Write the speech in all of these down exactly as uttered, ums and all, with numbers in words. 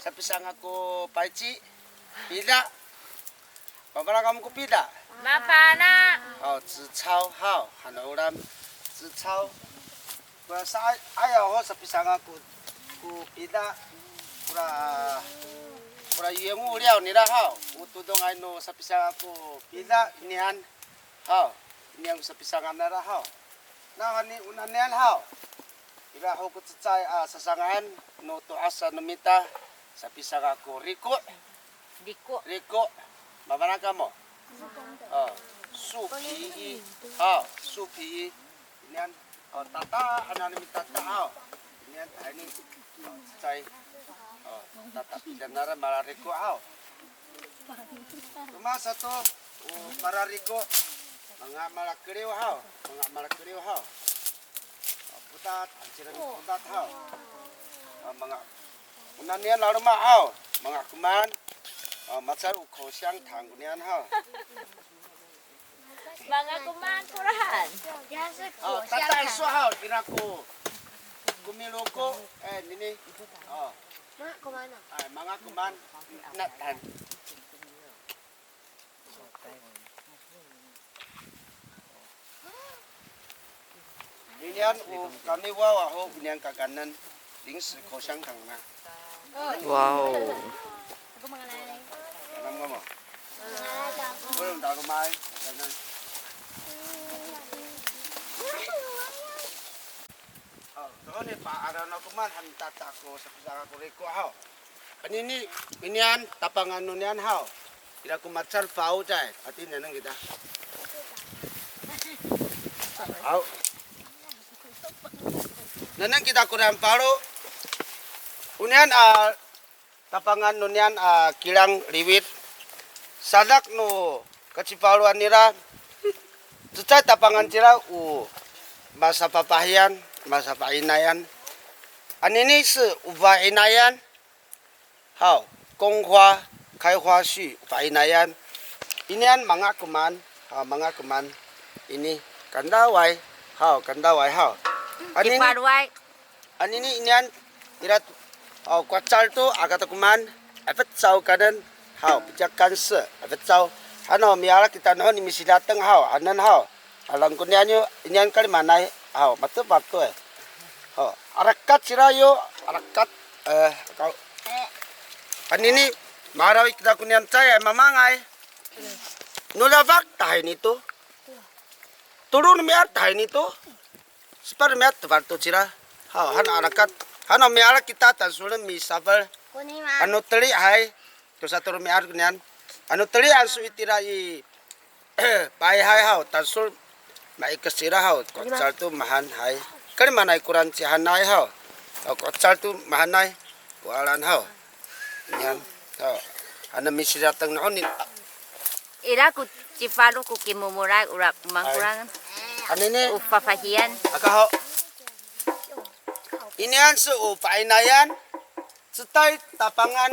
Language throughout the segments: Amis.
Sapisanga' ko payci, pida. Mafana' kamo ko pida? Mafana'. Haw, 紫草 haw, hano olam, 紫草. Kora sa, ayaw ho sapisanga' ko, ko pida. Kora, kora 原物料 nira haw. O todongay no sapisanga' ko pida, inian. Haw, inian ko sapisanga' nira haw. Nawhani o nanian haw. Ira ho ko cecay a sasanga'an no to'as no mita, sapisanga' ko riko'. Riko'. Riko'. Mafana' kamo? O, 树皮. Haw, 树皮. Inian, o, tata, ano no mita tata haw. Inian, tahini, o, cecay. O, tata, pida nara mala riko' haw. Roma sato, o, mala riko', manga' mala keliw haw, manga' mala keliw haw. O, potat, anci ira ko potat haw. O, manga', o nanian laloma' haw, manga' komaen. O, macal o 口香糖 konian haw. Manga' komaen koraan. O, tata iso haw, ira ko, ko miloko, e, nini. O. Ay, manga' komaen. Na, tan. Inian o kami wawa ho, inian kakaenen, 零食口香糖 na. Wow. Kaenen kamo? Belum, laloma'ay, kakaenen. Haw, to ni pa'araw no komaen han tata ko sapisanga' ko riko' haw. Anini, inian, tapangan no nian haw. Ira ko macal fao cay, ati nengneng kita. Haw. Nengneng kita konian falo. Onian a tapangan no nian a kilang liwit. Sadak no kacifaloan nira. Cecay tapangan cira o masafafahiyan, masafa'inayan. Anini sa o fa'inayan. Haw, 宫花, 开花序, fa'inayan. Inian manga' komaen, haw, manga' komaen. Ini, kandaway, haw, kandaway, haw. Anini, kifaloway. Anini inian, ira, haw, ko 'acal to, aka to komaen, 'efecaw kaenen, haw, 比较干涉, 'efecaw. Hano, miala kita nohon ni misidateng, haw, hanen, haw. Alang ko nian yo, inian kalimanay, haw, matefad to e. Haw, arakat cira yo, arakat, e, kaw. Anini, marawi kita ko nian cay, e, mamangay. No dafak, tahini to. Tolo no miar, tahini to. Sepad no miar, tefad to cira. Haw, han arakat. Hano miala kita, tansolen misafel. Ano teli, hay. To sato romi'ad konian. Ano telian so itira i, payhay haw, tangsol ma'ikes cira haw, ko 'acal to mahaen hay. Kalimanay koraan cihanay haw. Haw, ko 'acal to mahaenay, ko alaan haw. Niyan, haw. Ano misirateng nohoni. Ira ko cifalo ko kimomolay, ora ko mangkolang. Anini. O fafahiyan. Aka haw. Inian so o fa'inayan. Cetay tapangan,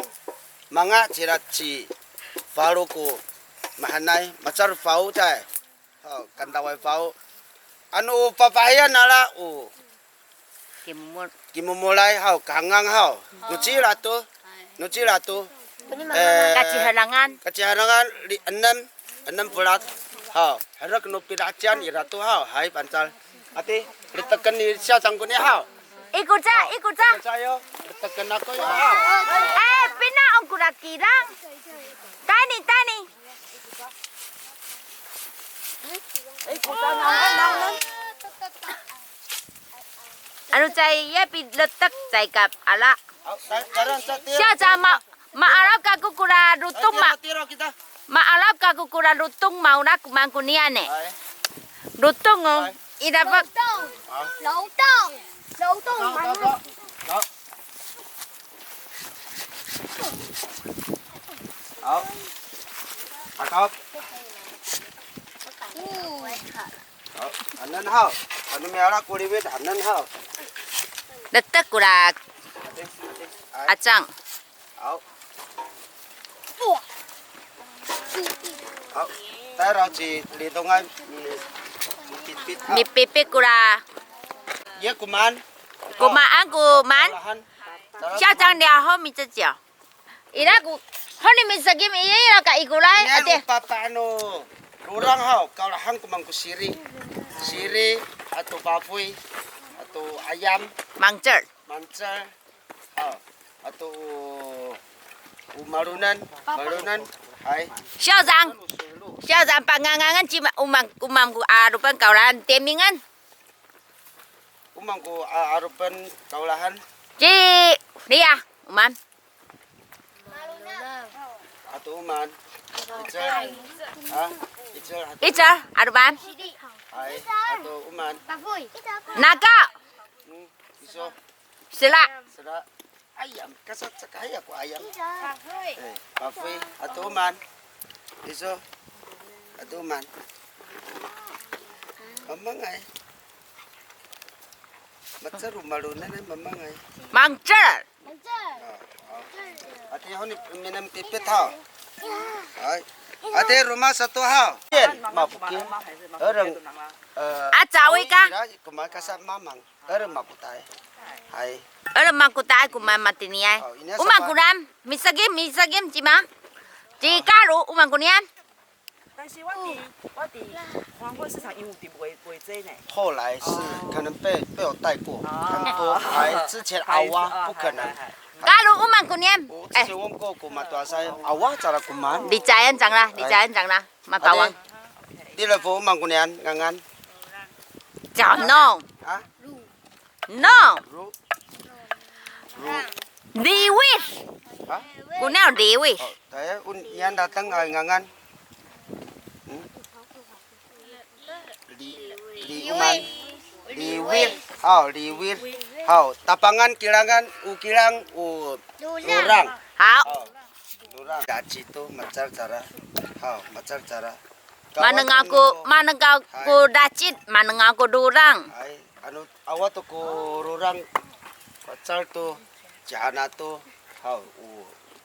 manga' cira cifalo ko mahaenay, macal fao cay. Haw, kandaway fao. Ano o fafahiyan nala o kimomol, kimomolay haw, kahangang haw. No cila to, no cila to. E, kaciharangan. Kaciharangan, li, enem, enem folad. Haw, herek no pida'acian ira to haw, hay, fangcal. Ati, leteken ni siya cangkoni haw. Iko ca, iko ca. Leteken sa yo, leteken ako yo haw. E, pina'on kora kilang. Tayni, tayni. Ano caay, ya piletek caay ka ala. Siya ca ma, ma'araw kako kora lotong ma, ma'araw kako kora lotong maolah ko maan konian e. Lotong o, ira pa. Lotong. Lotong. Haw. Takop. Haw, hanen haw. Ano miala ko liwit, hanen haw. Letek kora acang. Haw. Haw. Tayra ci Lidongay, mi, mipipit haw. Mipipit kora. Iya ko maan. Ko maan, ko maan. Siya cang liyaho mi ceciyaw. Ira ko, honi misakim ira ka ikoray, atiya. Niyan o papa ano, rorang haw, kaolahan ko maan ko siri. Siri, ato fafoy, ato ayam. Mangcel. Mangcel. Haw, ato o, o malonen, malonen. Hay. 校长, 校长, pangangan cima, o maan, o maan ko 'aropen kaolahan, timingan. O maan ko a, 'aropen kaolahan. Ci, niya, o maan. Ato o maan. Icel. Ha? Icel. Icel, 'aropen. Hay, ato o maan. Naka. Hmm, iso. Sera. Sera. Ayam, kasacakay ako ayam. Eh, fafoy. Ato o maan. Iso. Ato o maan. Mamangay. Mangcel o malonen ay mamangay. Mangcel. A, a. Ati, honi minam tipit haw. Hay. Ati, roma sato haw. Yan, mafoking. Ereng, e, a, cawi ka? Ira, ko maan kasa mamang. Ereng makota'ay. Hay. Ereng makota'ay ko maan matiniay. O maan ko niyam. Misakim, misakim cima. Ci Kalo, o maan ko niyam. 但是我的，我的黄昏市场有的卖，卖这呢。后来是可能被，被我带过，很多，还之前 awa，不可能。Kalo, o maan ko niyam. 我之前问过，ko mato'asay, awa cara ko maan. Licayan cangra, licayan cangra, mapawang. Adi, di lefo o maan ko niyam, ngangan. Canong. Ha? No. Ro-, ro-, Liwit. Ha? Ko niyam liwit. O, taya, o niyam dateng a ngangan. Hmm? Li-, li-, o maan. Liwit. Haw, liwit. Haw, tapangan kilangan, o kilang, o lorang. Haw. Haw. Lorang. Daci to, macal cara. Haw, macal cara. Manengaw ko, manengaw ko dacit, manengaw ko lorang. Hay, ano, awa to ko lorang, pacal to, cihana to, haw, o,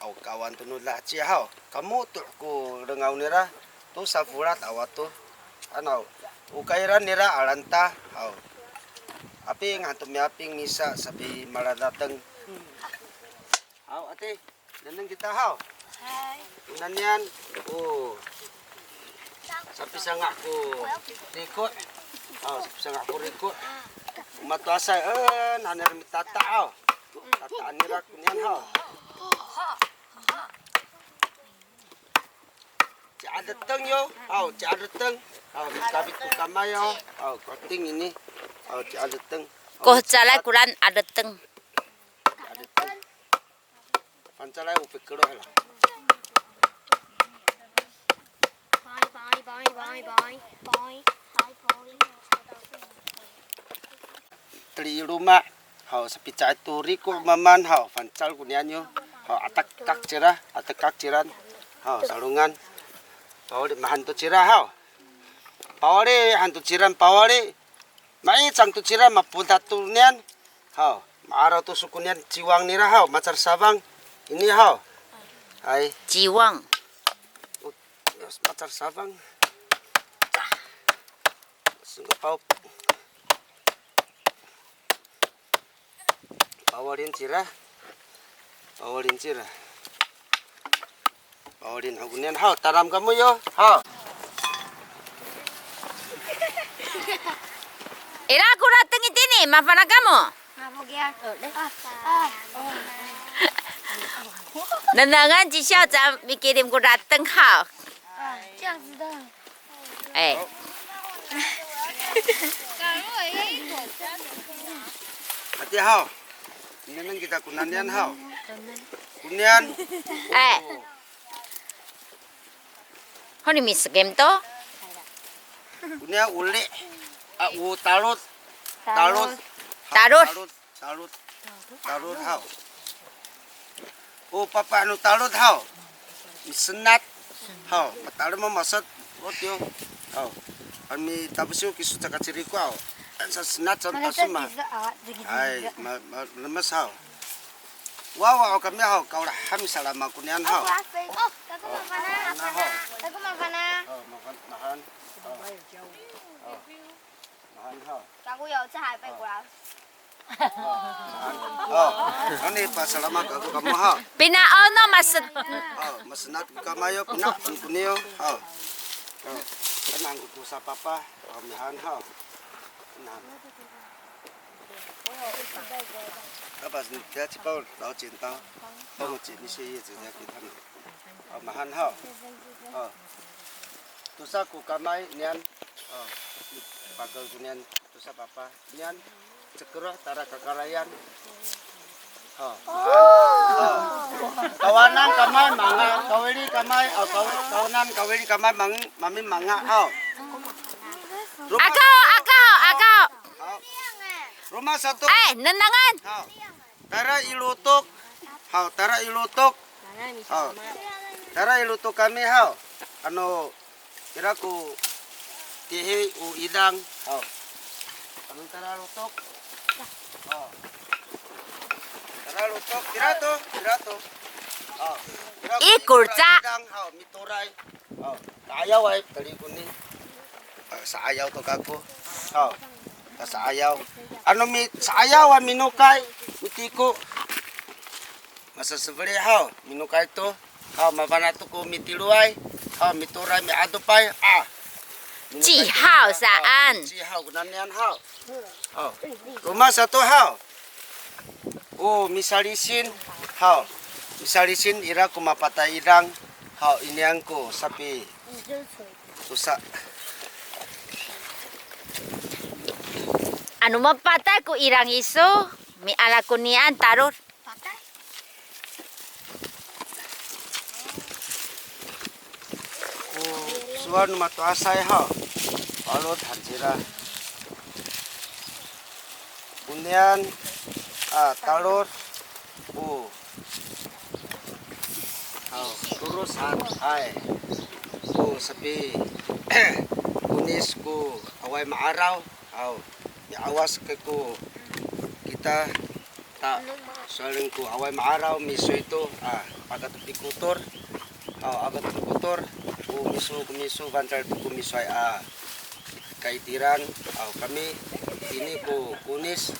aw, kawan to no daci haw. Kamo to ko lengaw nira, to safolat awa to. Ano, o kairan nira alanta, haw. Aping han to miyaping misa sapi maladateng. Haw, ati. Nengneng kita haw. Hay. Naniyan, o. Sapisanga' ko riko'. Haw, sapisanga' ko riko'. O mato'asay, e, nanay mitata' haw. Tata'an nira koniyan haw. Ci'adeteng yo, haw, ci'adeteng. Haw, mikabit ko kamay yo. Haw, koting ini. Haw, ci'adeteng. Ko hecalay koran adeteng. Ci'adeteng. Fangcalay o pikeloh la. Teli i loma', haw, sapica'ay to riko' mamaan, haw, fangcal koniyan yo, haw, atekak cira, atekak ciran, haw, salongan, pawali mahaen to cira, haw, pawali han to ciran, pawali, ma'icang to cira, mapodato niyan. Haw, ma'araw to soko niyan ciwang nira haw, macal safang. Ini haw. Hay. Ciwang. O, macal safang. Singko paw. Pawalin cira. Pawalin cira. Pawalin ako niyan haw, taram kamo yo, haw. Ira ko dateng itini, mafana' kamo? Nengnengan ci Siyaw ca mikilim ko dateng haw. 这样子的。 哎。 Hati haw. Nengneng kita ko naniyan haw. Ko niyan. Ay. Honi misekim to? Ko niyan oli. A, o talod. Talod. Talod. Talod. Talod. Talod haw. O papah no talod haw. Misenat. Haw, matalem a masat. Otiyo. Haw. Ano mitafesiw kiso caka ciriko haw. Sa senat sa pasoma. Ay, ma, ma, lemes haw. Wawa o kami haw, kaolahan misalama koniyan haw. Ako mafana'. Haw. Ako mafana'. Haw, mafan, mahan. Haw. Mahan haw. Kako yo, 这还背过来。O, ano pasalamat kako kamo haw. Pina'on no masen. O, masenat ko kamay yo, pina'on ko niyo haw. O, kanang ko tosa papa, o, mihan haw. Kanang. Kapas ni tiya cipaw, tao cintaw. Tao mo ci ni si ye ci ya kita na. O, mahan haw. O. Tosa ko kamay niyan. O. Pakel ko niyan. Tosa papa niyan. Cekeroh tara kakarayan. O, mahan. O. Kawanan kamay manga, kawili kamay, o, kaw-, kawanan kawili kamay mang-, mami manga haw. Ako, ako, ako. Haw. Roma sato. Ay, nengnengen. Haw. Tara i lotok. Haw, tara i lotok. Haw. Tara i lotok kami haw. Ano, ira ko tihi o idang. Haw. Ano tara lotok. Haw. Tara lotok, tira to, tira to. Haw. Ira ko tihi o idang, haw, mitoray. Haw. Ta'ayaway, tali koni. A, sa'ayaw to kako. Haw. Sa'ayaw. Ano mi, sa'ayaw a minokay, mitiko. Masasefeli haw, minokay to. Haw, mafana' to ko mitiloay. Haw, mitoray mi'adopay. A. Minokay to. Cihaw saan. Cihaw, konaniyan haw. Haw. Roma sato haw. O, misalisin. Haw. Misalisin ira ko mapatay idang. Haw, iniyan ko sapi. Tosa. Ano mapatay ko idang iso, miala koniyan talod. O sowal no mato'asay haw. Palod han cira. Oniyan a talod. O. Haw, toros han. Hay. O sapi. Konis ko awaay ma'araw. Haw. Mi'awas kako kita. Ta, sowalen ko awaay ma'araw misoy to, a, aka to pikotor. Haw, aka to pikotor. O miso, ko miso, fangcal to ko misoay a kaitiran. Haw, kami, itini ko konis.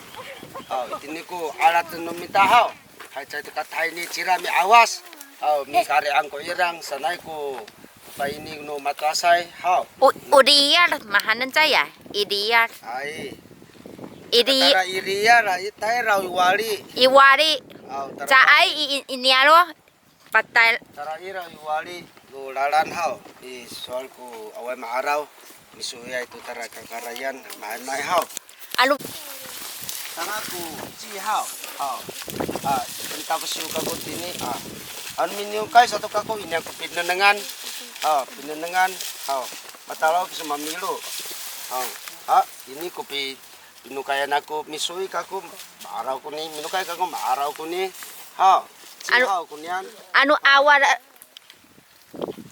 Haw, itini ko alat no mita haw. Hay caay to katayni cira mi'awas. Haw, mikari'ang ko idang, sanay ko Payni no mato'asay haw. O, o riyar mahanen caya, i riyar. Ay. I ri- Tara i riyar, ay, tayraw i wali. I wali. Aw, tara. Caay i, i, i niyaro', patay. Tara iraw i wali, no lalan haw. I sowal ko awaay ma'araw. Misoyay to tara kakarayan, mahaenay haw. Ano? Tanga ko cihaw. Haw. A, mitafesiw kako tini. A. Ano minokay sato kako, iniyan ko pinengnengan. Haw, pinengnengan. Haw. Matalaw kiso mamilo. Haw. Ha, ini ko pi-, pinokayan ako, misoy kako, ma'araw koni, minokay kako, ma'araw koni. Haw. Ano, cihaw koniyan. Ano awa,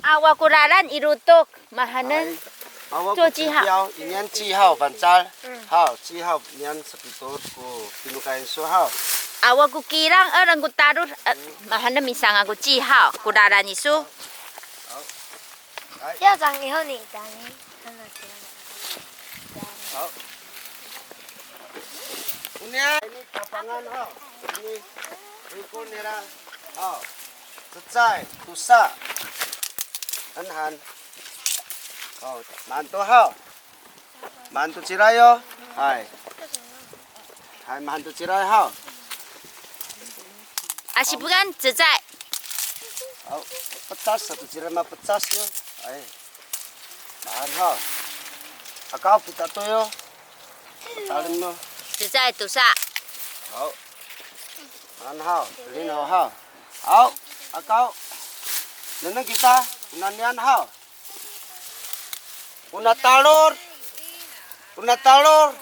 Awa ko lalan i lotok, mahanen. Ay, awa ko cihaw. Cihaw, iniyan cihaw, fangcal. Haw, cihaw, iniyan sapito ko pinokayan iso haw. Awa ko kilang, a, alang ko talod, a, mahanen misanga' ko cihaw, ko lalan iso. Haw. Ay. 校长以后你讲。 Haw. Oniya, ini tapangan haw. Ini riko nira haw. Cecay, tosa. Hanhan. Haw, mahaen to haw. Mahaen to cira yo. Hay. Hay, mahaen to cira haw. Asipengan, cecay. Haw, pecas sato cira mapecas yo. Hay. Mahaen haw. Akaw pita to yo. Patalem no. Cecay tosa. Haw. Mahaen haw. Lin haw haw. Haw. Akaw. Nengneng kita. Onaniyan haw. Ona talod. Ona talod.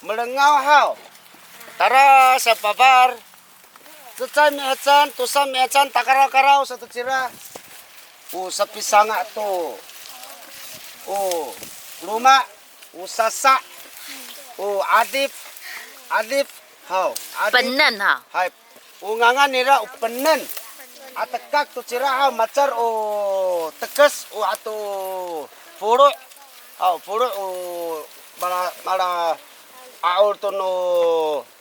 Melengaw haw. Tara sa pafar. Cecay mihecaan, tosa mihecaan, takarawkaraw sato cira. O sapisanga' to. O loma', o sasa', o 'adif, 'adif, haw, 'adif. Penen, ha. Hay, o ngangan nira o penen. Atekak to cira haw, macar o tekes, o ato folo'. Haw, folo' o mala, mala, Aol to no,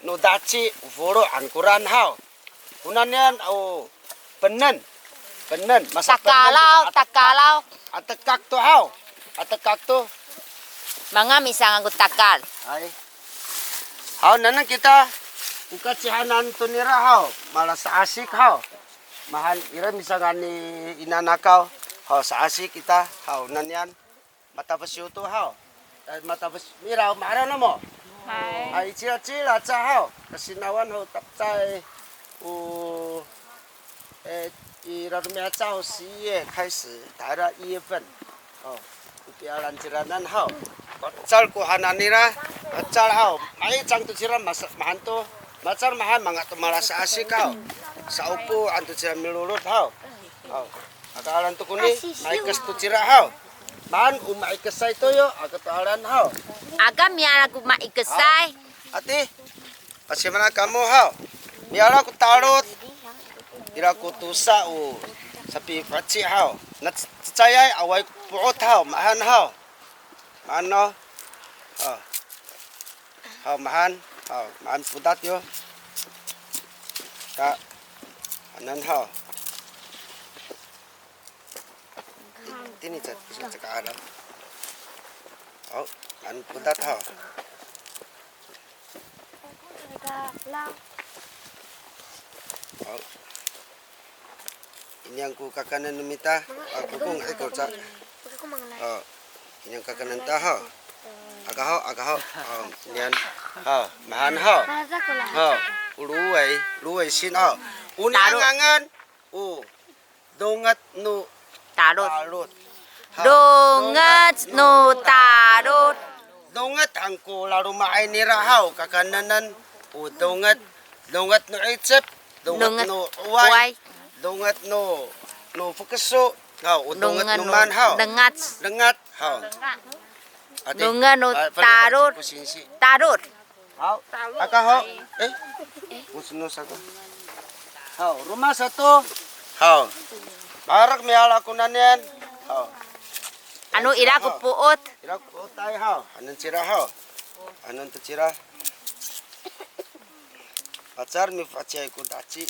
no daci, o folo' han koran haw. Konanian, o, penen. Penen, masa penen. Takalaw, to, atekak. Takalaw. Atekak to haw. Atekak to. Manga misanga' ko takal. Hay. Haw, nanay kita, o kacihanan to nira haw, malasa'asik haw. Mahan ira misanga' ni Inanakaw, haw, sa'asik kita, haw, nanian. Matafesiw to haw. Eh, matafes, miraw, ma'araw namo. Hay. Hay, cila cila ca haw. Kasinawan ho tapcay, o, eh, ira romi'ad ca ho 十月开始, tayra 一月份. O, o pialan ciranan haw. Pacal ko hanan nira, pacal haw. Ma'icang to cira masa, mahan to. Macal mahan manga to malasa'asik haw. Sa'opo han to cira milolod haw. Haw. Aka alan to koni, ma'ikes to cira haw. Maan o ma'ikesay to yo, aka to alan haw. Aka miala ko ma'ikesay. Haw. Ati, pasimana kamo haw. Miala ko talod. Ira ko tosa o sapifaci haw. Na c-, cecayay awaay ko po'ot haw, mahan haw. Maan no. Haw. Haw, mahan. Haw, mahan podat yo. Ka, anan haw. Tini ca, ca, caka anan. Haw, mahan podat haw. Haw. Inian ko kakaenen no mita. A, kokong, iko ca. O, inian kakaenen ta haw. Aka haw, aka haw. O, inian. Haw, mahan haw. Haw, o loway, loway sin haw. O nian ngangan. O, donget no talod. Talod. Haw. Donget no talod. Donget han ko laloma'ay nira haw, kakaenen. O donget, donget no 'icep, donget no 'oway, donget no, no fokeso, haw, o donget no maan haw. Dengat. Dengat, haw. Ati, donget no talod. Talod. Haw, aka haw. Eh, musno saka. Haw, roma sato. Haw. Maherek miala konanian. Haw. Ano ira ko po'ot. Ira ko po'otay haw. Anan cira haw. Anan to cira. Pacal mifaciyay ko daci.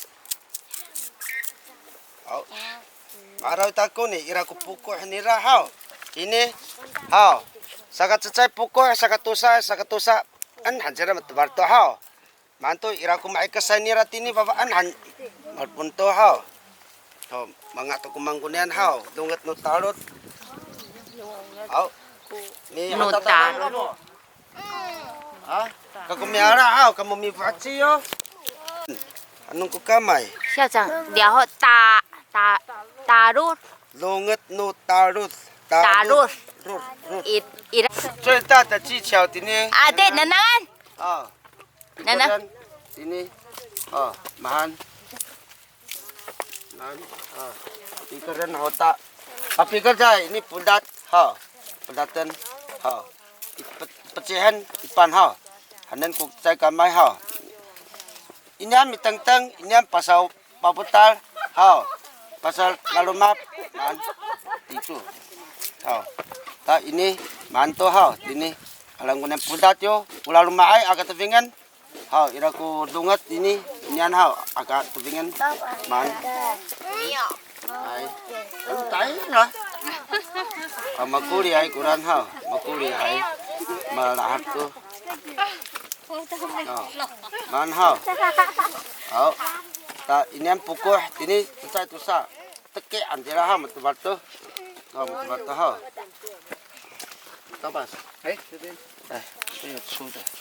Haw. Ma'araw ta koni, ira ko pokoh nira haw. Ini, haw. Saka cecay pokoh, saka tosa, saka tosa. An han cira matebal to haw. Maan to ira ko ma'ikesay nira tini fafa'an han. Malpon to haw. Haw, manga to ko mangkonian haw. Donget no talod. Haw. Ni no talod. Ha? Kako miala haw, kamo mifaci yo. Anong ko kamay? 校长, diyaho ta, ta, talod. Donget no talod. Talod. Rod, rod. It, ira. 最大的技巧 tini. Ate, nanangan. A. Nanang. Tini. A, mahan. Nan, ha. Pikeren hota. Ha, piker sa, ini podat, ha. Podaten, ha. I-, pe-, pecihen, ipan, ha. Hanen ko cecay kamay, ha. Inian mitengteng, inian pasaw papotal, ha. Pasal laloma'ay, nan. Ito. Ha. Ta ini, manto, ha. Ini, alang ko nian podat yo, o laloma'ay, aka tefingen. Haw, ira ko donget ini, inian haw, aka tefingen, man. Ay. Ano tayo na? A, makoliay koran haw, makoliay. Malahad to. Haw. Man haw. Haw. Ta, inian pokoh, tini, tosa, tosa. Teki, antira haw, matebal to. Haw, matebal to haw. Tapas. Ay, 这边. Ay, 这有粗的.